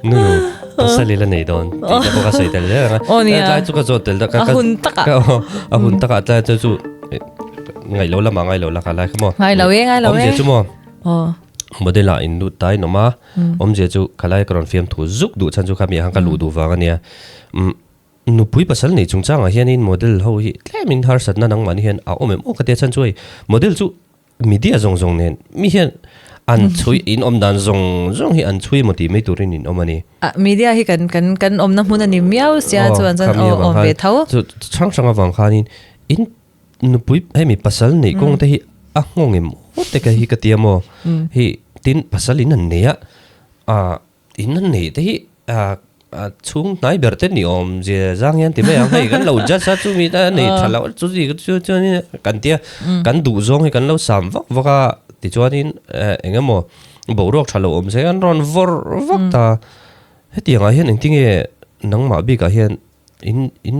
Nu nu, pasal ila nei dawn tih te pawh ka sawi tel zel ang a. Aw nia. Tlai chu ka zawt tel ta. A hun takah. A hun takah tlai chu chu ngaih lo lamah ngai lo la ka lai kha maw. Ngai lo e, ngai lo e. Awmzia chu maw. Aw. Model ah in lut ta in awm a. Awmzia chu ka lai ka rawn fiam thu zuk duh chhan chu kha mi ah khan ka luh duh vang a nia. Nupui pasal nei chungchangah hianin model ho hi tlemin harsatna nangmahni hian a awm em aw ka tia chhan chu hei model chu Media zawng zawng nen mi hian an chhui in awm dan zawng zawng hi an chhui maw tih mai turin in awm a ni. Ah media hi kan kan kan awmna hmun a ni miau sia chuan chuan aw awm ve tho. Chu hrang hrang avang khanin in nupui hemi pasal neih kawng te hi a nghawng em aw te ka hi ka tia maw hi tin pasal in an nei a ah In an neih te hi chhung hnai ber te ni awm zia zang hian ti mai ang hei kan lo judge a chumi ta nei tha loh chu chi chu chuanin kan tia kan duh zawng hi kan lo sam vak vak a tichuanin eng emaw boruak tha lo awm se an rawn vawrh vak ta hetiang ah hian engtinge nangmah bikah hian in in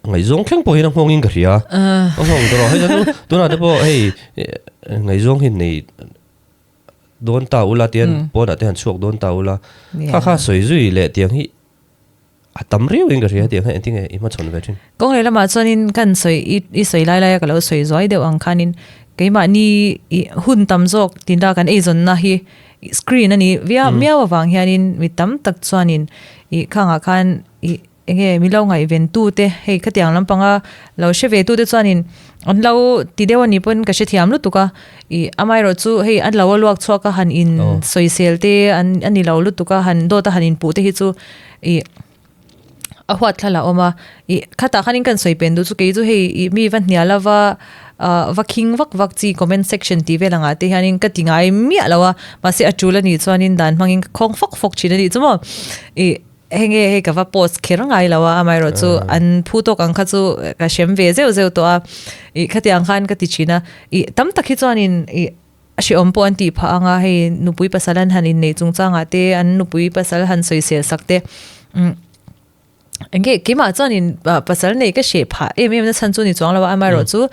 ngaihzawng thleng pawh hian a nghawngin ka hria a nghawng tawh hei chuan tunah te pawh hei ngaihzawng hi nei dawn ta ula tian pawnah te han chhuak dawn ta ula kha kha sawi zui leh tiang hi a tam riau in ka hria tiang kha engtin nge i hmachhawn ve thin. Kawng leh lamah chuanin kan sawi i i sawi lai laia ka lo sawi zuai deuh ang khanin keimahni i hun tam zawk tinda kan eizawnna hi screen a ni viau miau avang hianin mi tam tak chuanin i khangah khan i Enge min lo ngaihven tu te hei khatiang lampanga lo hre ve tu te chuanin an lo ti deuh a nih pawn ka hrethiam lutuk a ih amaherawh chu hei an lo a luak chhuak a han in sawisel te an a ni lo lutuk a han dawt a han in puh te hi chu ih a huat thla la awm a ih khatah khanin kan sawi pen duh chu kei chu hei ih mi va hnial a va ah va khing vak vak chi comment section tih vel angah te hianin ka ti ngai miah lo a mahse a tul a nih chuanin dan hmangin ka khawng fawk fawk thin a nih chu maw ih. Hei nge hei ka va post kher ngai lo a, amaherawh chu an phu tawk ang kha chu ka hrem ve zeuh zeuh tawh a, ih khatiang khan ka ti thin a, ih tam tak hi chuanin ih a hrehawm pawh an tih phah ang a, hei nupui pasal an han inneih chungchangah te an nupui pasal han sawisel sak te umm eng nge keimah chuanin pasal neih ka hreh phah em em na chhan chu ni chuang lo a, amaherawh chu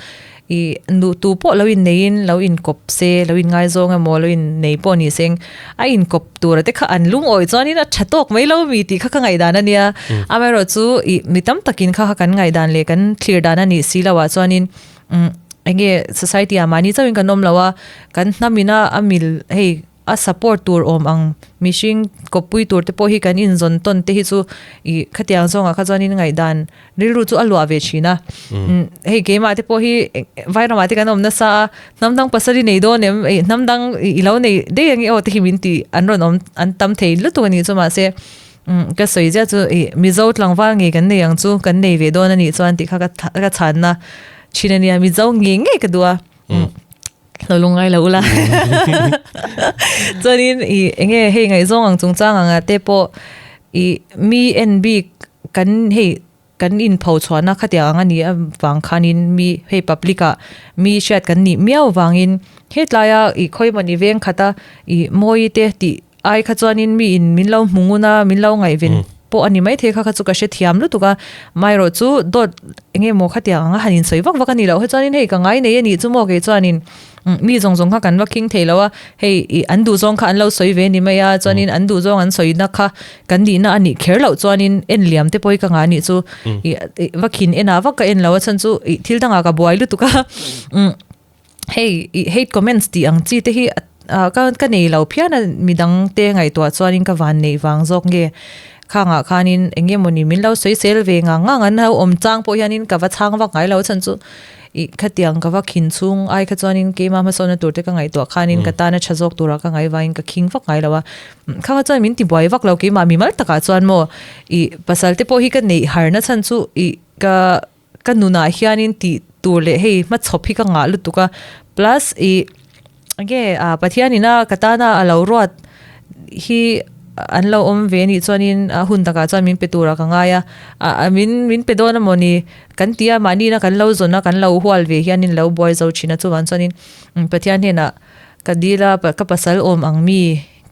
I nu tu pawh lo inneiin lo inkawp se, lo inngaizawng emaw lo innei pawh ni seng a inkawp tura te kha an lungawi chuanin a tha tawk mai lo mi tih kha ka ngaihdan a nia. Amaherawhchu i mi tam takin kha kha kan ngaihdan leh kan thlir dan a nih si loh ah chuanin umm eng nge society ah mahni chauhin kan awm lo a, kan hnam ina a mil hei A support tur awm ang mihring kawppui tur te pawh hi kan inzawn tawn te hi chu ih khatiang zawngah kha chuanin ngaihdan rilru chu a luah ve thin a. Hei keimah te pawh hi vairamah te kan awm nasa a, hnam dang pasal i nei dawn em ih hnam dang i lo nei daih ang i aw te hi min tih an rawn awm an tam thei lutuk a nih chu mahse ka sawi ziah chu ih Mizo tlangval ngei kan nei ang chu kan nei ve dawn a nih chuan tih kha ka chhanna thin a nia Mizo ngei ngei ka duh a. Lo lungai lo ula. Chuanin i enge hei ngaihzawng ang chungchang anga te pawh i mi en bik kan hei kan in pho chhuahna khatiang ang a nih avang khanin mi hei public ah mi hriat kan nih miau vangin hetlaia i khawimawni veng khata i mawi te tih Ai kha chuanin mi in min lo hmu ngun a, min lo ngaihven pawh a ni maithei kha kha chu ka hrethiam lutuk a, amaherawh chu dawt eng nge maw khatiang anga han insawi vak vak a ni loh he chuanin hei ka ngai nei a nih chu maw kei chuanin mi zawng zawng kha kan va khing thei lo a, hei ih an duh zawng kha an lo sawi ve a ni mai a, chuanin an duh zawng an sawina kha kan nihna a nih kher loh chuanin en liam te pawh hi ka ngah a nih chu ih va khin en ah vak ka en lo a chhan chu ih thil dangah ka buai lutuk a. Hei i hate comments tih ang chi te hi ka ka nei lo phian a midang te ngaihtuah chuanin ka van neih vang zawk nge khangah khanin eng nge mawni min lo sawi sel ve ngang ngang an lo awm chang pawh hianin ka va chhang vak ngai lo chhan chu ih khatiang ka va khin chhung ai kha chuanin keimah hmasawnna tur te ka ngaihtuah khanin ka tana tha zawk turah ka ngaih vangin ka khing vak ngai lo a khangah chuan min ti buai vak lo keimah mimal takah chuan maw ih pasal te pawh hi ka neih harna chhan chu ih ka Ka nunah hianin tih tur leh hei hmachhawp hi ka ngah lutuk a, plus ih enge ah Pathianin a ka tana a lo ruat hi an lo awm ve anih chuanin a hun takah chuan min pe turah ka ngai a, ah min min pe dawn amawni kan ti a mahni ina kan lo zawn a kan lo hual ve hianin lo buai zo thin a chuvang chuanin Pathian hnenah ka dil a ka pasal awm ang mi.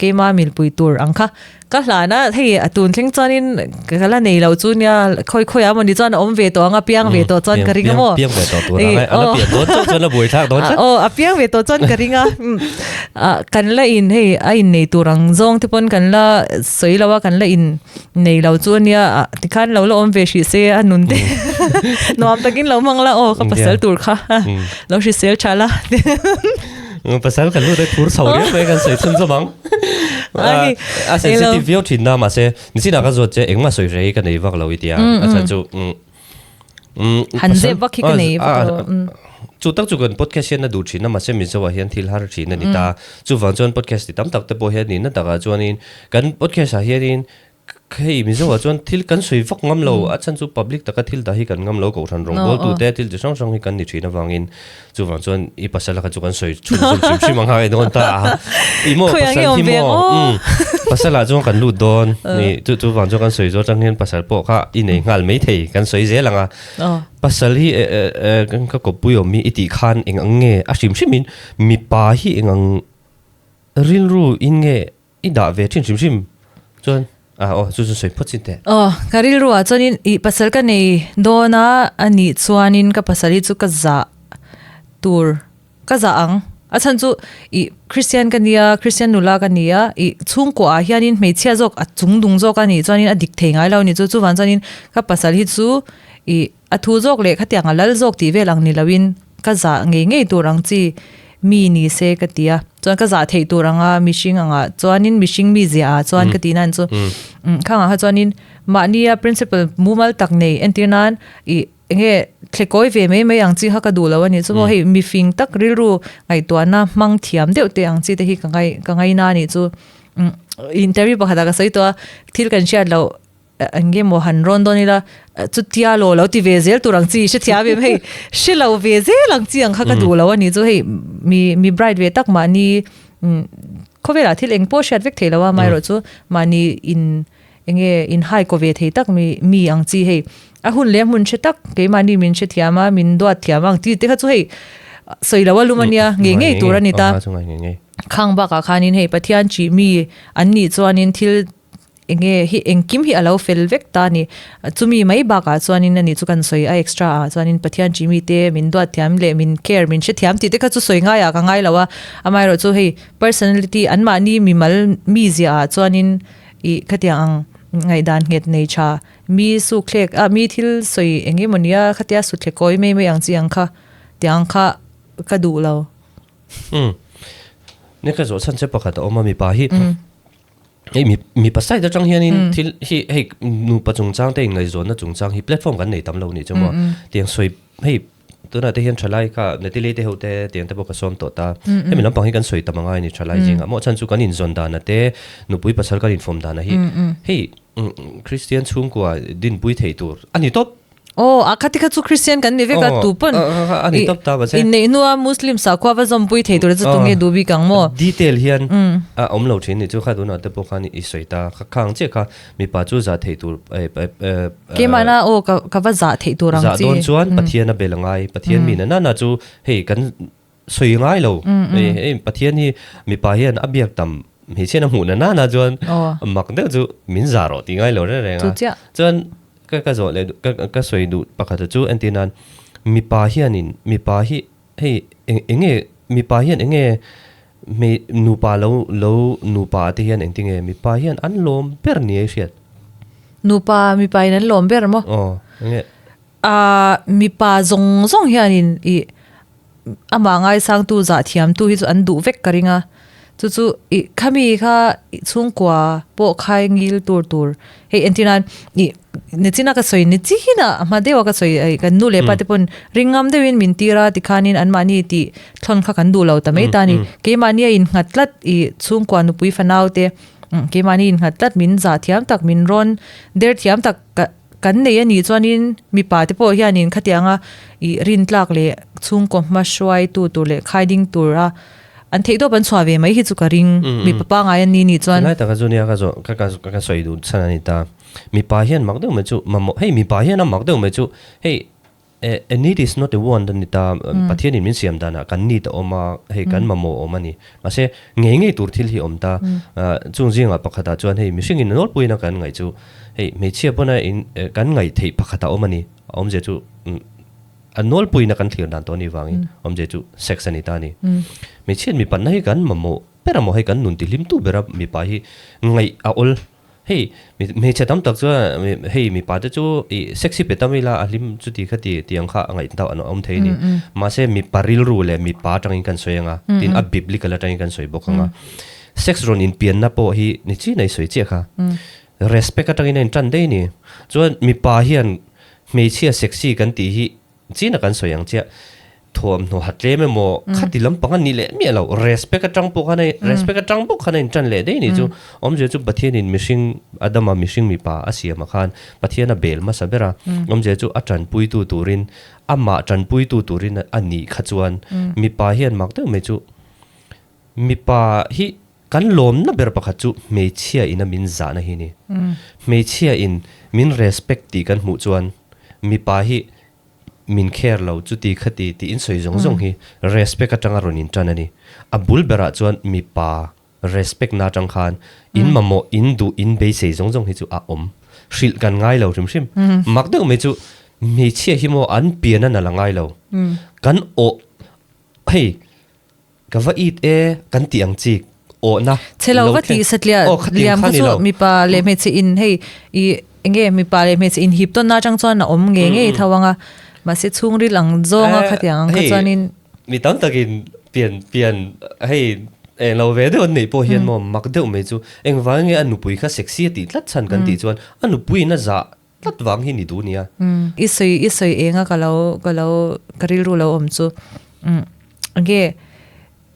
keima milpui tur ang kha ka hlan a, hei a tun thleng chuanin ka la nei lo chu nia khawi khawi ah mawni chuan a awm ve tawh ang a piang ve tawh chuan ka ring a maw. Piang ve tawh tur ang a la pian dawn chauh chuan a buai thlak dawn tlat. Aw a piang ve tawh chuan ka ring a, kan la in hei a innei tur ang zawng te pawn kan la sawi lo a kan la in nei lo chu ania tikhan lo la awm ve hrih se a nun te nuam takin lo hmang la aw ka pasal tur kha lo hrisel tha la. Pasal kan lut a phur chho riau mai kan sawi chhun zawm ang. A sensitive viau thin na mahse nichinah ka zawt che engmah sawi hreh hi ka nei vak lo i tia a chhan chu Han zep vak hi ka nei vak lo. Chu tak chu kan podcast hian a duh thin a mahse Mizo ah hian thil har thin a ni ta. Chuvang chuan podcast ti tam tak te pawh hian nihna takah chuanin kan podcast ah hianin hei Mizo ah chuan thil kan sawi vak ngam lo a chhan chu public taka thil dah hi kan ngam lo kohhran rawngbawltu te thil chi hrang hrang hi kan ni thin avangin chuvang chuan i pasal kha chu kan sawi chhun zawm hrim hrim ang a dawn ta a i maw pasal hi maw um pasal ah chuan kan lut dawn ni chu chuvang chuan kan sawi zawh atang hian pasal pawh kha i nei nghal mai thei kan sawi zel ang a pasal hi ka kawppui awm hi i tih khan eng ang nge a hrim hrim in mipa hi eng ang rilru in nge I dah ve thin hrim hrim chuan ah aw chu chu sawi phawt chin teh. Aw ka rilru ah chuanin ih pasal ka nei dawn a a nih chuanin ka pasal hi chu ka zah tur ka zah ang a chhan chu ih Christian ka nia Christian nula ka nia ih chhungkua ah hianin hmeichhia zawk a chung dung zawk a nih chuanin a dik thei ngai lo a ni chu chuvang chuanin ka pasal hi chu ih A thu zawk leh khatiang a lal zawk tih vel ang ni loin ka zah ngei ngei tur ang chi mi ni se ka ti a, chuan ka zah theih tur anga mihring angah chuanin mihring mi ziah ah chuan ka tih nan chu khangah kha chuanin mahnia principle mumal tak nei entir nan ih enge thlekawi ve mai mai ang chi kha ka duh lo a ni chu maw hei mifing tak rilru ngaihtuahna hmang thiam deuh te ang chi te hi ka ngai ka ngaina a nih chu interview pakhatah ka sawi tawh a thil kan hriat loh. Eng emaw han rawn dawn ila chutia law lo ti ve zel tur ang chi hrethiam em hei hre lo ve zel ang chi ang kha ka duh lo a ni chu hei mi mi bright ve tak mahni khawvelah thil eng pawh hriat vek thei lo a amaherawhchu mahni in enge in hai kaw ve thei tak mi mi ang chi hei a hun leh a hmun hre tak keimahni min hrethiam a min duat thiam ang chi te kha chu hei sawi lo a lum a nia ngei ngei tur a ni ta khang bakah khanin hei Pathian chih mi an nih chuanin thil Enge hi engkim hi a lo fel vek ta a ni. Chumi mai bakah chuanin ani chu kan sawi a extra ah chuanin Pathian chi mite min duat thiam leh min care min hre thiam tih te kha chu sawi ngaiah ka ngai lo a. Amaherawh chu hei personality anmahni mimal mizia ah chuanin ih khatiang ang ngaihdan nghet nei tha mi sukthlek ah mi thil sawi eng emaw nia khatia sutthlek kawi mai mai ang chi ang kha tiang kha ka duh lo. Umm. Ni ka zawh chhan che pakhat a awm a mipa hi. Hei mi mipa side atang hianin thil hi hei nupa chungchang te inngaihzawnna chungchang hi platform kan nei tam lo nih chu maw. Tiang sawi hei tunah te hian thalai kha Natalie te ho te tiang te pawh ka sawm tawh ta. Hemi lampang hi kan sawi tam angai a ni thalai zingah maw chhan chu kan inzawn dana te nupui pasal kan infawm dana hi hei Christian chhungkua dinpui thei tur a ni tawp. Aw, a khati kha chu Christian kan ni vek a, tu pawn inneih hnua Muslim sakhua va zawmpui thei tur chu tunge duh bik ang maw? Detail hian a awm lo thin ni chu kha tunah te pawh khan i sawi ta, kha khang chiah kha mipa chu zah theih tur Keimahna aw ka va zah theih tur ang chi. Zah dawn chuan Pathian a bel a ngai, Pathian mi na na chu hei kan sawi ngai lo, hei Pathian hi mipa hian a biak tam hmeichhia a hmuh na na chuan mak deuh chu min zah rawh tih ngai lo reng reng a, chuan Ka ka zawh leh ka ka sawi duh pakhat chu entir nan mipa hianin mipa hi hei eng eng nge mipa hian eng nge hmei nupa lo lo nupa te hian engtin nge mipa hian an lawm ber ni a i hriat? Nupa mipa in an lawm ber maw? Aw eng nge? Ahh mipa zawng zawng hianin ih amah ngaisangtu zah thiamtu hi chu an duh vek ka ring a, chu chu ih khami kha ih chhungkua pawh khai ngil tur tur hei entir nan ih nichina ka sawi ni chin a a hma deuh a ka sawi ih kan nu leh pa te pawn ring ngam deuhin min tir a tikhanin anmahni tih thlawn kha kan duh lo ta mai ta a ni keimahni a innghat tlat ih chhungkua nupui fanau te keimahni innghat tlat min zah thiam tak min rawn der thiam tak ka. Kan nei a nih chuanin mipa te pawh hianin khatianga ih rin tlak leh chhungkaw hma hruaitu tur leh khai ding tura an theih tawp an chhuah ve mai hi chu ka ring mipa pangai an ni nih chuan. Helai taka chu nia ka zawh ka ka ka sawi duh chhan a ni ta. Mipa hian mak deuh mai chu mamawh hei mipa hian a mak deuh mai chu hei. A need is not a want a ni ta, Pathianin min siam danah kan need a awm a, hei kan mamawh a awm a ni. Mahse, ngei ngei tur thil hi a awm ta. Chung zingah pakhatah chuan hei mihringin a nawlpuiin a kan ngaih chu hei hmeichhia pawna in kan ngaih theih pakhat a awm a ni. A awmzia chu a nawlpuiin a kan thlir dan tawh a nih vangin awmzia chu sex a ni ta a ni. Hmeichhiat mipanna hi kan mamawh ber a maw hei kan nun tihlimtu bera mipa hi ngaih a awl. Hei, hmeichhe tam tak chuan hei mipa te chu ih sexy pe tam ila a hlim chuti kha ti tih ang kha a ngaih tauh an awm thei a ni. Mahse mipa rilru leh mipa atangin kan sawi ang a, tin a biblical atangin kan sawi bawk ang a. Sex rawn inpianna pawh hi ni chin a i sawi chiah kha. Respect atangin a intan daih a ni. Chuan mipa hian hmeichhia sexy kan tih hi China kan sawi ang chiah, thuamhnaw ha tlem emaw khati lampang a nih leh miah lo, respect atang pawh khan a respect atang bawk khan a intan leh daih a nih chu. Awmzia chu Pathianin mihring Adama mihring mipa a siamah khan Pathian a bel hmasa ber a, awmzia chu a tanpuitu turin amah tanpuitu turin a nih kha chuan mipa hian mak deuh mai chu mipa hi kan lawmna ber pakhat chu hmeichhia ina min zahna hi a ni. Hmeichhia in min respect tih kan hmuh chuan mipa hi min care lo chuti khati tih in sawi zawng zawng hi respect atanga rawn in tan a ni. A bul berah chuan mipa respect na atang khan in mamawh in duh in beisei zawng zawng hi chu a awm. Hrilh kan ngai lo hrim hrim. Mak deuh mai chu hmeichhia hi maw an pian a na la ngai lo. Kan awh hei Ka va it e kan tih ang chi awhna Chhe lo va tih satliah liam kha chu mipa leh hmeichhe in hei i enge mipa leh hmeichhe in hip tawn na atang chuan a awm ngei ngei tho ang a mahse chhungril ang zawng a khatiang ang kha chuanin Mi tam takin pian pian hei eng lo ve deuh an neih pawh hian maw mak deuh mai chu engvang nge a nupui kha sexy a tih tlat chhan kan tih chuan a nupuiin a zah tlat vang hi ni duh nia. I sawi i sawi eng a ka lo ka lo ka rilru lo awm chu umm enge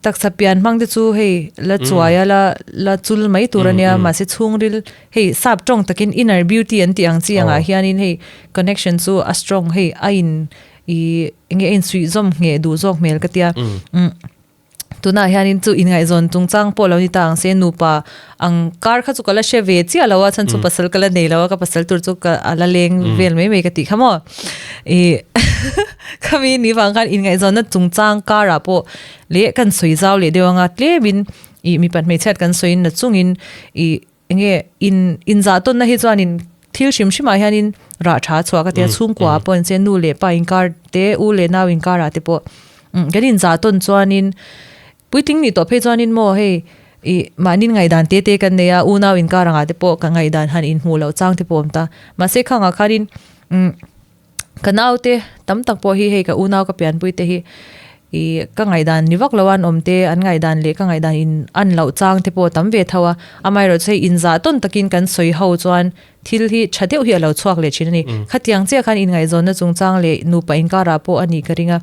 taksa pian hmang te chu hei la chuai a la la chul mai tur ania mahse chhungril hei sap tawng takin inner beauty an tih ang chi angah hianin hei connection chu a strong hei a in ih enge a insuih zawm ngheh duh zawk hmel ka tia umm. Tunah hianin chu inngaihzawn chungchang pawh lo ni ta ang se, nupa ang kar kha chu ka la hre ve chiah lo a, chhan chu pasal ka la nei lo a, ka pasal tur chu ka a la leng vel mai mai ka tih kha maw. Ih khami ni vang khan inngaihzawnna chungchang karah pawh leh kan sawi zau leh deuh anga tlemin ih mipat hmeichhiat kan sawi na chungin ih enge in inzah tawnna hi chuanin thil hrim hrimah hianin rah tha a chhuah ka tia chhungkua ah pawh inche nu leh pa inkar te u leh nau inkar ah te pawh kan inzah tawn chuanin puitling nih tawh phei chuanin maw hei ih mahni ngaihdan te te kan nei a unau inkar angah te pawh ka ngaihdan han inhmuh loh chang te pawh a awm ta mahse khangah khanin umm Ka naute tam tak pawh hi hei ka unau ka pianpui te hi ih ka ngaihdan ni vak lo a an awm te an ngaihdan leh ka ngaihdan in an loh chang te pawh tam ve tho a amaherawh chu hei inzah tawn takin kan sawi ho chuan thil hi tha deuh hi a lo chhuak leh thin a ni khatiang chiah khan inngaihzawnna chungchang leh nupa inkarah pawh a nih ka ring a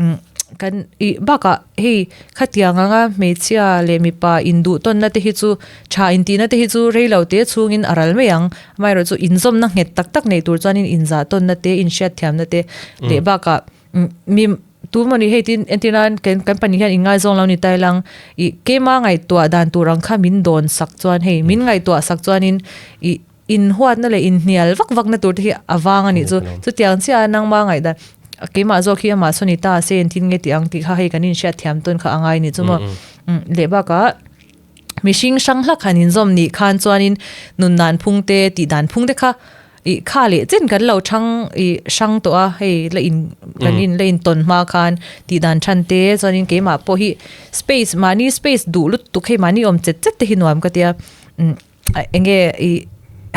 umm. Kan ih bakah hei khatiang anga hmeichhia leh mipa induh tawnna te hi chu tha intihna te hi chu rei lo te chhungin a ral mai ang. Amaherawhchu inzawmna nghet tak tak nei tur chuanin inzah tawnna te, inhriatthiamna te leh bakah mi tu emaw ni hei tin entir nan kan kan pahnih hian inngaizawng lo ni ta ilang ih keima ngaihtuah dan tur ang kha min dawn sak chuan hei min ngaihtuah sak chuanin ih Inhuatna leh inhnial vak vakna tur te hi a vang a nih chu. Chutiang chiah a nangma ngaihdan keimah zawk hi amah saw ni ta se engtin nge tih ang tih kha hei kan inhriat thiam tawn kha a ngai nih chu maw. Leh bakah mihring hrang hlak han inzawm nih khan chuanin nun dan phung te tih dan phung te kha ih kha leh chen kan lo thang ih hrang tawh a hei la in kan in la intawn hma khan tih dan than te chuanin keimah pawh hi space mahni space duh lutuk hei mahni awm chet chet te hi nuam ka tia. Enge i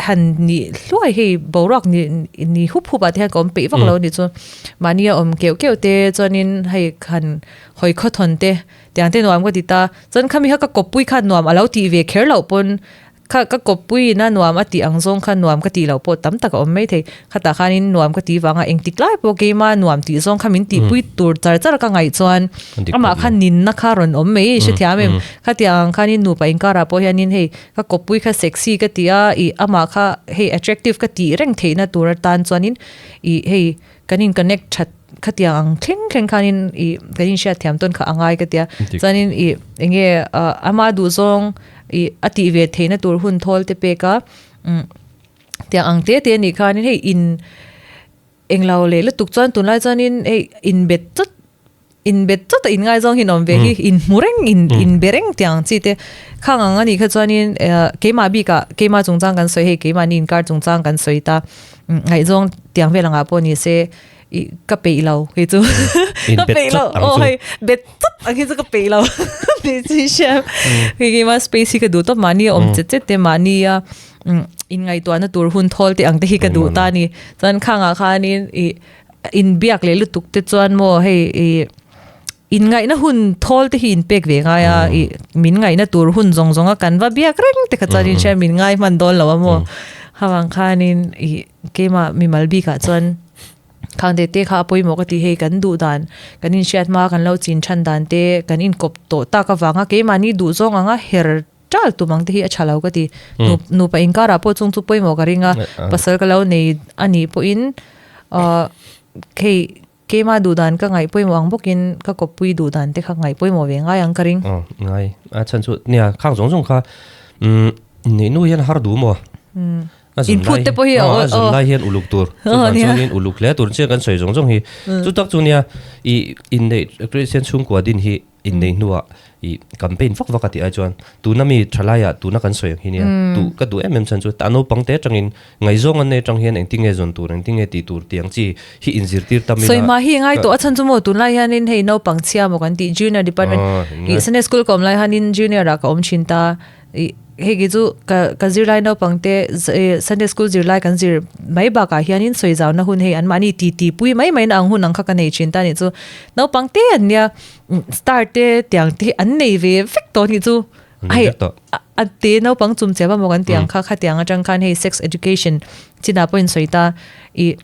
han ni hluai hei boruak ni ni hup hup ah te hian ka awm peih vak lo a nih chu mahni a awm keuh keuh te chuanin hei han hawi khaw thawn te tiang te nuam ka ti ta chuan khami kha ka kawppui khan nuam a lo tih ve kher loh pawn kha ka kawppui ina nuam a tih ang zawng khan nuam ka tih loh pawh tam tak a awm maithei khatah khanin nuam ka tih vanga engtik lai pawh keima nuam tih zawng kha min tihpui tur char char ka ngaih chuan amah khan ninna kha rawn awm mai hrethiam em khatiang ang khanin nupa inkarah pawh hianin hei Ka kawppui kha sexy ka ti a, ih amah kha hei attractive ka tih reng theihna tur atan chuanin ih hei kan in connect that khatiang ang thleng thleng khanin ih kan inhriat thiam tawn kha a ngai ka ti a. Chuanin ih enge ama duhzawng ih a tih ve theihna tur hun thawl te pek a, umm tiang ang te te anih khanin hei in. Englo leh lutuk chuan tunlai chuanin hei inbet chawt inbet chawt a inngaizawng hi an awm ve hi inhmu reng in inbe reng tih ang chi te khang ang anih kha chuanin eh keimah bikah keimah chungchang kan sawi hei keimahni inkar chungchang kan sawi ta ngaihzawng tiang vel angah pawh ni se ih ka peih lo kei chu ka Inbet peih lo chawt ang aw chu. hei bet chawt ang hi chu ka peih lo tih chi hriat hei keimah space hi ka duh tawp mahni a awm chet chet te mahni a inngaihtuahna tur hun thawl te ang te hi ka duh ta a ni. Chuan khangah khanin ih inbiak leh lutuk te chuan maw hei ih inngaihna hun thawl te hi inpek ve ngai a ih min ngaihna tur hun zawng zawng a kan va biak reng te kha chuan in hria min ngai hman dawn lo a maw. Khavang khanin ih keimah mimal bikah chuan khang te te kha a pawimawh ka ti hei kan duh dan kan inhriat hma kan lo chin than dan te kan inkawp tawh tak avanga keimahni duh zawng anga her Ṭal tum ang te hi a ṭha lo ka ti. Nupa inkarah pawh chung chu pawimawh ka ring a, pasal ka lo nei a nih pawhin hei keimah duhdan ka ngaih pawimawh ang bawkin ka kawppui duhdan te kha ngaih pawimawh ve ngai ang ka ring. Aw, ngai. A chhan chu nia khang zawng zawng kha neih nu hian a har duh maw? A zun lai te pawh hi a zun lai hian uluk tur. Chuvang chuanin uluk hle tur chiah kan sawi zawng zawng hi. Chutak chu nia i inneih Kristian chhungkua din hi Inneih hnuah i campaign vak vak a tih ai chuan tuna mi thalaiah tuna kan sawi ang hi nia duh ka duh em em chhan chu tah naupang te atangin ngaihzawng an nei atang hian engtin nge zawn tur engtin nge tih tur tih ang chi hi inzirtir tam ila Sawi hma hi ngai tawh a chhan chu maw tunlai hianin hei naupang chhia maw kan tih junior department ih Sunday school ka awm lai hianin junior ah ka awm thin ta ih Hei ki chu ka ka zirlai naupang te Sunday school zirlai kan zir mai bakah hianin sawi zauna hun hei anmahni ti ti pui mai mai na ang hun ang kha ka nei thin ta anih chu. Naupang te an nia star te tiang te hi an nei ve vek tawh anih chu. Hei a te naupang chum chiam amaw kan tih ang kha khatiang atang khan hei sex education chinah pawh in sawi ta ih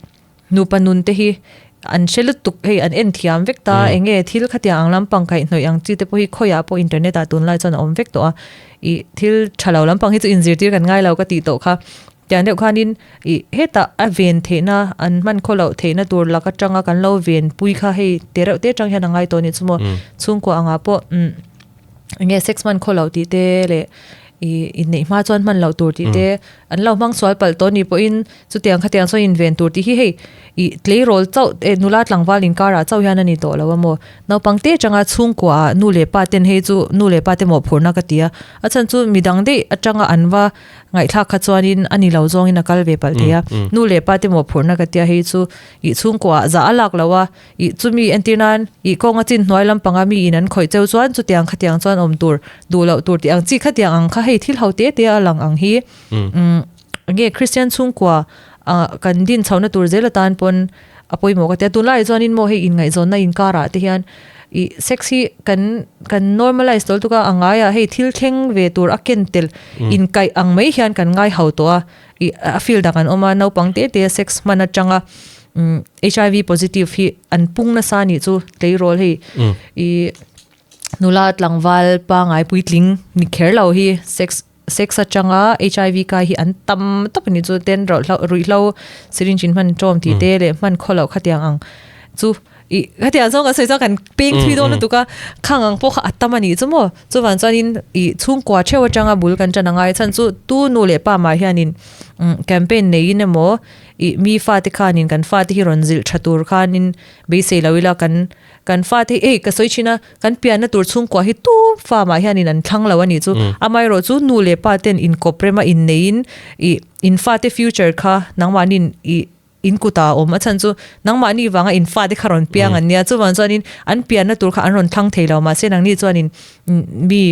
Nupa nun te hi an hre lutuk hei an en thiam vek ta eng nge thil khatiang ang lampang kaihhnawih ang chi te pawh hi khawiah pawh internet ah tunlai chuan a awm vek tawh a ih thil tha lo lampang hi chu inzirtir kan ngai lo ka tih tawh kha tiang deuh khanin ih hetah a ven theihna an hman khaw loh theihna tur lak atanga kan lo ven pui kha hei te reuh te atang hian a ngai tawh a nih chu maw chhungkua angah pawh umm eng nge sex hman khaw loh tih te leh ih inneih hma chuan hman loh tur tih te an lo hmang sual palh tawh a nih pawhin Chutiang khatiang sawn inven tur tih hi hei ih tleirawl chauh eh nula tlangval inkarah chauh hian a ni tawh lo a maw? Naupang te atanga chhungkua ah nu leh pa ten hei chu nu leh pa te mawhphurhna ka ti a, a chhan chu midang daih atanga an va ngaihthlak kha chuanin a ni lo zawngin a kal ve palh thei a, nu leh pa te mawhphurhna ka tia hei chu ih chhungkua ah zah a lak lo a, ih chumi entir nan ih kawnga chin hnuai lampanga mi in an khawih cheu chuan chutiang khatiang chuan awm tur duh loh tur tih ang chi khatiang ang kha hei thil ho te te a lang ang hi umm. Nge Kristian chhungkua ah kan din chhohna tur zel atan pawn a pawimawh ka ti a, tunlaiah chuanin maw hei inngaihzawnna inkarah te hian ih sex hi kan kan normalize tawh lutuk a, a ngaiah hei thil thleng ve tur a ken tel inkaih ang mai hian kan ngai ho tawh a, ih a field ah kan awm a naupang te te a sex hman atanga umm HIV positive hi an pung nasa a nih chu tleirawl hei ih nula tlangval pangai puitling ni kher lo hi sex. Sex atanga HIV kai hi an tam tawp a ni chu ten ruihhlo syringe in hman tawm tih te leh hman khaw loh khatiang ang chu ih khatiang zawng kan sawi chuan kan peng thui dawn lutuk a khang ang pawh kha a tam a nih chu maw chuvang chuanin ih chhungkua theuh atanga bul kan tan angai chhan chu tu nu leh pa mah hianin campaign neiin emaw ih mi fate khanin kan fate hi rawn zilh tha tur khanin beisei lo ila kan Kan fate hi ei ka sawi thin a, kan pianna tur chhungkua hi tu farm ah hianin an thlang lo a nih chu. Amaherawh chu nu leh pa ten inkawp rema inneiin ih in fate future kha nangmahniin ih in kutah a awm. A chhan chu nangmahni vanga in fate kha rawn piang an nia. Chuvang chuanin an pianna tur kha an rawn thlang thei lo. Mahse nangni chuanin mi.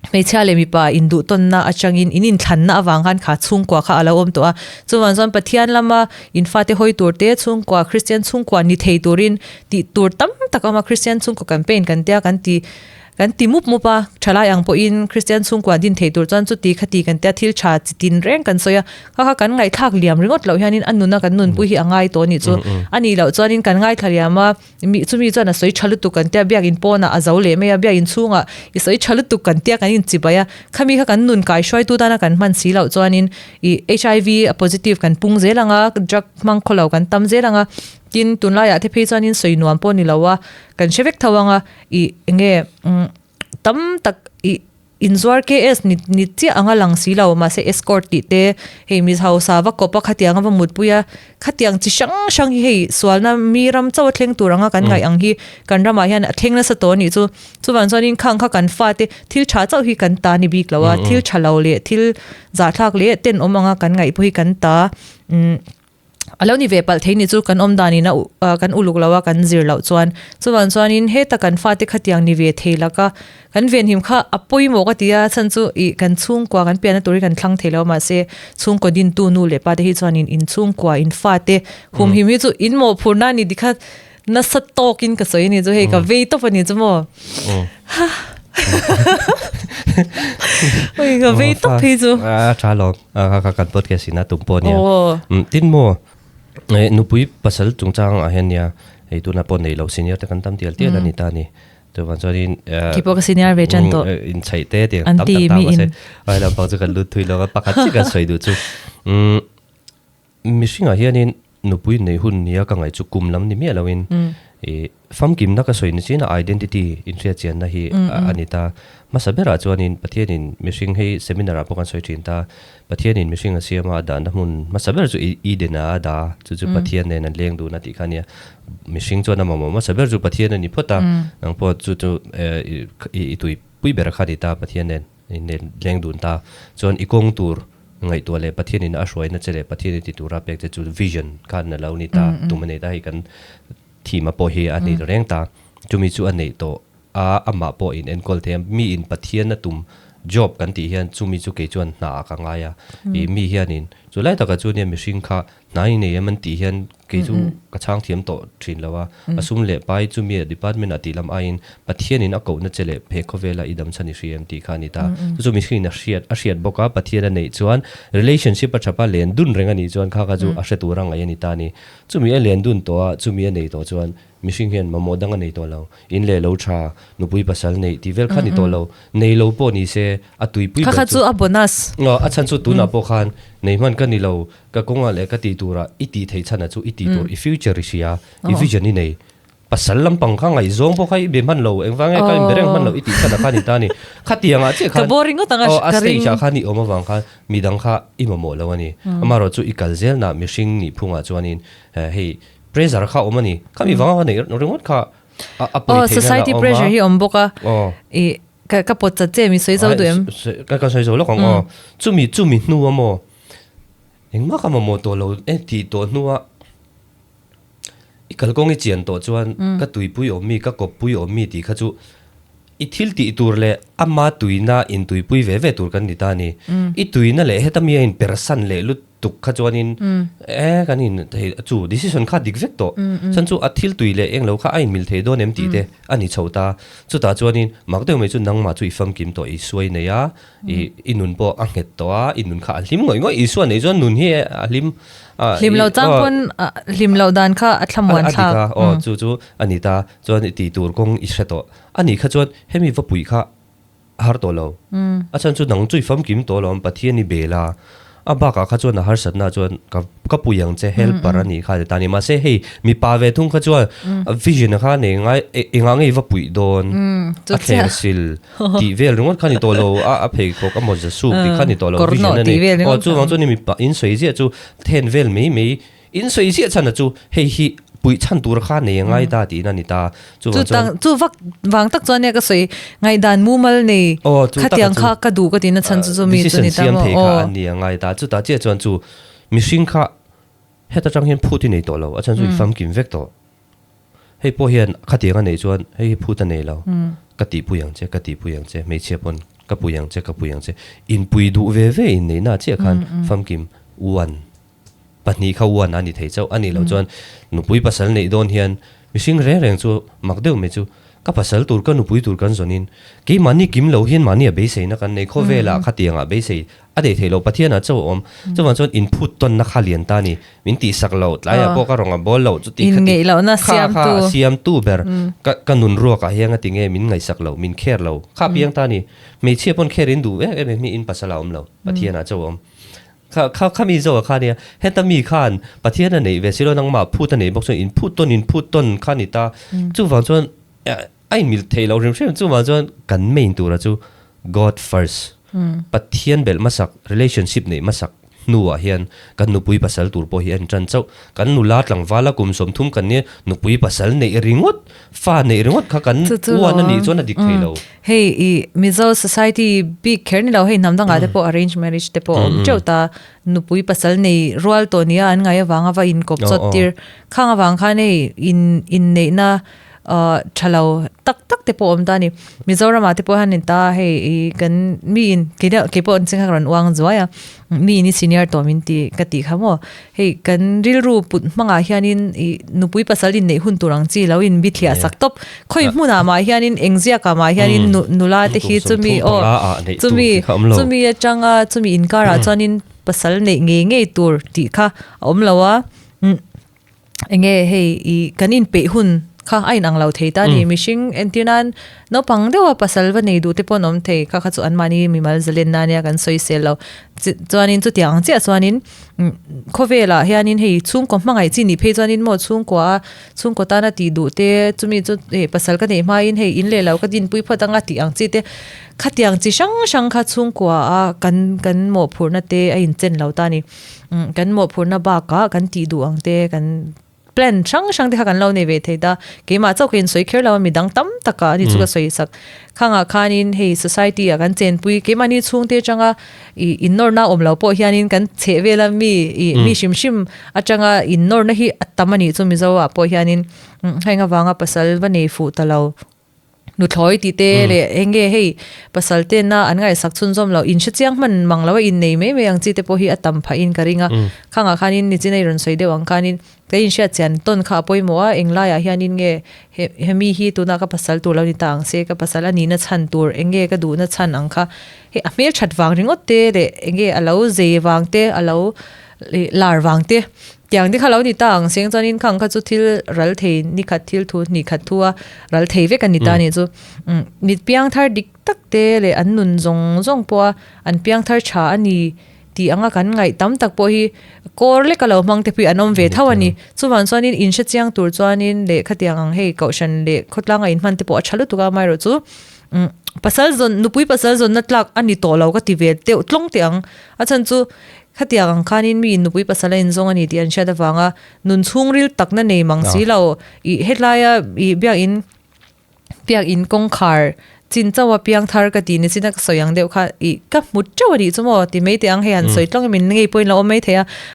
Hmeichhia leh mipa induhtawnna atangin in inthlanna avang khan kha chhungkua kha a lo awm tawh a. Chuvang chuan Pathian lama in fate hawi tur te, chhungkua Kristian chhungkua ni thei turin tih tur tam tak a awm a. Kristian chhungkua campaign kan tia kan ti kan ti mup mup a. Thalai ang pawhin Kristian chhungkua din thei tur chuan chuti khati kan tia thil tha chi tin reng kan sawi a. Kha kha kan ngaihthlak liam ringawt loh hianin a nuna kan nunpui hi a ngai tawh a nih chu. A nih loh chuanin kan ngaithla liam a. Mi chumi chuan a sawi tha lutuk kan tia biakin pawnah a zo leh mai a, biakin chhungah i sawi tha lutuk kan tia kan inchibai a, khami kha kan nun kai hruaitu tana kan hman si loh chuanin ih HIV a positive kan pung zel ang a, drug hmang khaw lo kan tam zel ang a, tin tunlaiah te phei chuanin sawi nuam pawh ni lo a, kan hre vek tho ang a, ih eng nge tam tak ih. Inzuar KS ni ni chiah anga lang si lo, mahse escort tih te, hei mi hausa va kawp a khatiang a va mutpui a, khatiang chi hrang hrang hi hei sualna mi ram chauh a thleng tur anga kan ngaih ang hi kan ramah hian a thleng nasa tawh a nih chu. Chuvang chuanin khang kha kan fate thil tha chauh hi kan ta ni bik lo a, thil tha lo leh thil zahthlak leh tenawm anga kan ngaih pawh hi kan ta. Umm. A lo ni ve palh thei ni chu kan awm dan in a kan uluk lo a kan zir loh chuan chuvang chuanin heta kan fate khatiang ni ve thei laka kan venhim kha a pawimawh ka ti a chhan chu ih kan chhungkua kan pianna tur hi kan thlang thei lo mahse chhungkaw dintu nu leh pa te hi chuanin in chhungkua in fate humhim hi chu in mawhphurhna a ni tikha Nasa tawkin ka sawi a ni chu hei ka vei tawp a ni chu maw. Oi ka vei tawp hei chu. A tha lo ka kan podcast ina tum pawh nia. Tin maw nupui pasal chungchang ah hian nia hei tuna pawh nei lo senior te kan tam tial tial a ni ta ni. Chuvan chuanin Khi pawh ka senior ve tan tawh. In chhaih te tiang tam tak ta mahse ai lampang chu kan lut thui lo a pakhat chiah kan sawi duh chu. Mihringah hianin nupui nei hun nia ka ngaih chu kum lam ni miah loin i famkimna ka sawi ni chin a identity inhriatchianna hi a ni ta. Hmasa berah chuanin Pathianin mihring hei seminar ah pawh kan sawi thin ta, Pathianin mihring a siam a, a dahna hmun hmasa ber chu Eden ah a dah a, chu chu Pathian nen an leng dun a tih kha nia. Mihring chuan a mamawh hmasa ber chu Pathian a ni phawt a, nang pawh chu chu i tuipui ber kha a ni ta Pathian nen. Nen leng dun ta chuan i kawng tur ngaihtuah leh Pathianin a hruaina che leh Pathianin ti tura pek che chu vision khan a lo ni ta, tum a nei ta hei kan thima pawh hi a nei reng ta. Chumi chu a neih tawh a, amah pawh in enkawl thei a, mi in Pathian a tum job kan tih hian chumi chu kei chuan hna ah ka ngai a, ih mi hianin chu lai takah chu nia mihring kha Hna i nei em an tih hian kei chu ka chhang thiam tawh thin lo a, a sum leh pai chu mi department ah tih lam aiin Pathianin a kohna che leh phe khawvela i dam chhan i hria em tih kha a ni ta. Chu chu mihringin a hriat a hriat bawk a, Pathian a neih chuan relationship a thapa len dun reng a nih chuan kha kha chu a hre tur a ngaih a ni ta a ni. Chumi a len dun tawh a, chumi a nei tawh chuan mihring hian mamawh dang a nei tawh lo. In leh lo tha, nupui pasal neih tih vel kha ni tawh lo. Nei lo pawh ni se a tuipui ber chu. Kha kha chu a bonus. A chhan chu tunah pawh khan nei hman ka ni lo. Ka kawngah leh ka tih turah i tih theih chhanah chu i tih tur, i future i hria, i vision i nei. Pasal lampang kha ngaihzawng pawh kha i be hman lo, engvang nge ka inbe reng hman lo i tih chhanah khan i ta a ni. Khatiang ah chiah khan aw a stage ah khan i awm avang khan midang kha i mamawh lo a ni. Amaherawhchu i kal zelnah mihring nih phungah chuanin hei pressure kha a awm a ni. Khami vanga neih ringawt kha a pawi theihna la awm a. Society pressure hi a awm bawk a. I ka pawt chat che mi sawi zo duh em? Ka sawi zo lawk ang aw. Chumi chumi hnu a maw? Engmah ka mamawh tawh lo e tih tawh hnua i kalkawng i chian tawh chuan ka tuipui awm mi, ka kawppui awm mi tih kha chu i thil tih tur leh ama tuina intuipui ve ve tur kan ni ta a ni. I tuina leh heta mi a inpersan leh lutuk kha chuanin e kan in thei chu decision kha dik vek tawh. Chuan chu a thil tui leh englo kha a inmil thei dawn em tih te a ni chho ta. Chutah chuanin mak deuh mai chu nangmah chu i famkim tawh i suai nei a. I i nun pawh a nghet tawh a, i nun kha a hlim ngawih ngawih. Isua nei chuan nun hi a hlim. Hlim loh chang pawn hlim loh dan kha a thlamuan thlak. A dik a, aw chu chu a ni ta. Chuan i tih tur kawng i hre tawh. A nih kha chuan hemi va puih kha a har tawh lo. A chhan chu nang chu i famkim tawh lo, Pathian i bel a. A bakah kha chuan a harsatna chuan ka ka pui ang che helper a nih kha a ti ta a ni. Mahse hei mipa ve thung kha chuan vision kha a nei ngai engah nge i va puih dawn a thler sil tih vel ringawt kha ni tawh lo a a pheikhawk a mawza suk tih kha ni tawh lo vision a nei. Aw chuvang chuan mipa in sawi ziah chu then vel mai mai In sawi ziah chhan a chu hei hi puih chhan tur kha nei a ngai ta tiin a ni ta. Chuvang chuan. Chu vak vang tak chuan nia ka sawi ngaihdan mumal nei khatiang kha ka duh ka tiin a chhan chu chu mi chu ni ta maw. Decision siam thei kha an ni a ngai ta. Chutah chiah chuan chu mihring kha heta tang hian phut i nei tawh lo a chhan chu i famkim vek tawh. Hei pawh hian khatiang a neih chuan hei hi phut a nei lo. Ka tihpui ang che, ka tihpui ang che, hmeichhia pawn ka pui ang che, ka pui ang che. Inpui duh ve ve inneihna ah chiah khan famkim uan. Pahnih kha uan a ni thei chauh a nih loh chuan nupui pasal neih dawn hian mihring reng reng chu mak deuh mai chu ka pasal tur ka nupui tur kan zawnin keimahni kim lo hian mahni a beiseina kan nei khawvelah khatiangah beisei a nei thei lo Pathianah chauh a awm chuvang chuan inphut tawnna kha lian ta a ni min tihsak loh tlaiah pawh ka rawn a bawl loh chuti khati kha kha a siamtu ber ka ka nun ruakah hian a ti nge min ngaihsak loh min kher lo kha piang ta a ni hmeichhia pawn kher in duh em em em hi in pasal a awm lo Pathianah chauh a awm. Kha kha kha mi zawk kha nia, heta mi khan Pathian a neih ve si lo nangmah phut a neih bawk chuan in phut tawn in phut tawn kha ni ta. Chuvang chuan a inmil theih loh hrim hrim chuvang chuan kan main tura chu. God first, Pathian belh hmasak, relationship neih hmasak hnuah hian kan nupui pasal tur pawh hi a intan chauh. Kan nula tlangvala kum 30 kan nia nupui pasal neih ringawt, fa neih ringawt kha kan uan a nih chuan a dik thei lo. Hei i Mizo society bik kher ni lo hei hnam dangah te pawh arrange marriage te pawh a awm teuh ta, nupui pasal nei rual tawh nia an ngai avanga va inkawp chawt tir khang avang khan hei in inneihna tha lo tak tak te pawh awm ta a ni. Mizoramah te pawh hian ni ta hei i kan mi in kei deuh kei pawh an ching kha ka rawn uang zuai a, mi in i senior tawh min ti ka tih kha maw. Hei kan rilru put hmangah hianin i nupui pasal inneih hun tur ang chi lo in bithliah sak tawp. Khawi hmunah mah hianin eng ziakah mah hianin nu nula te hi chumi aw chumi chumi atanga chumi inkarah chuanin pasal neih ngei ngei tur tih kha a awm lo a. Enge hei i kan inpeih hun kha a inang lo thei ta a ni. Mihring entir nan naupang deuha pasal va nei duh te pawh an awm thei kha kha chu anmahni mimal zalenna ania kan sawi sel lo. Chuanin chutiang ang chiah chuanin khawvelah hianin hei chhungkaw hmangaih chi nih phei chuanin maw chhungkua a chhungkaw tana tih duh te chumi chu hei pasal ka neih hmain hei in leh lo ka dinpui phawt anga tih ang chi te khatiang chi hrang hrang kha chhungkua a kan kan mawhphurhna te a inchen lo ta a ni. Kan mawhphurhna bakah kan tih duh ang te kan plan hrang hrang te kha kan lo nei ve thei ta. Keimah chauh ka insawi kher lo a, midang tam takah ani chu ka sawi sak. Khangah khanin hei society ah kan chenpui keimahni chhungte atanga ih innawrna awm lo pawh hianin kan chheh vela mi ih mi hrim hrim atanga innawrna hi a tam a nih chu Mizo ah pawh hianin heng avanga pasal va nei fuh ta lo. Nuthlawi tih te leh eng nge hei pasal tena an ngaihsak chhunzawm loh in hrechiang hman mang lo a innei mai mai ang chi te pawh hi a tam phah in ka ring a. Khangah khanin nichin a i rawn sawi deuh ang khanin ka inhriat chian tawn kha a pawimawh a, eng laiah hianin nge he hemi hi tuna ka pasal tur lo ni ta ang se, ka pasal a nihna chhan tur eng nge ka duhna chhan ang kha hei a hmelthat vang ringawt te leh eng nge a lo zei vang te a lo lar vang te Tiang te kha lo ni ta ang seng chuanin khang kha chu thil ral thei ni khat thil thu hnih khat thu a ral thei vek a ni ta nih chu. Mit piang thar dik tak te leh an nun zawng zawng pawh a an piang thar tha a ni tih anga kan ngaih tam tak pawh hi kawr lek a lo hmang te pawh hi an awm ve tho a ni. Chuvang chuanin in hre chiang tur chuanin leh khatiang ang hei kohhran leh khawtlang a inhman te pawh a tha lutuk a amaherawh chu pasal zawn nupui pasal zawnna tlak a ni tawh lo ka ti ve deuh tlawng teh ang. A chhan chu Khatiang ang khanin mi nupui pasal a inzawng a ni tih an hriat avanga nun chhungril takna nei mang si lo i hetlaia i biakin biakin kawngkhar chin chauha piang thar ka tih ni chin a ka sawi ang deuh kha i ka hmu teuh a nih chu maw ti mai teh ang hei han sawi tlawng in min ngei pawhin lo awm mai thei a.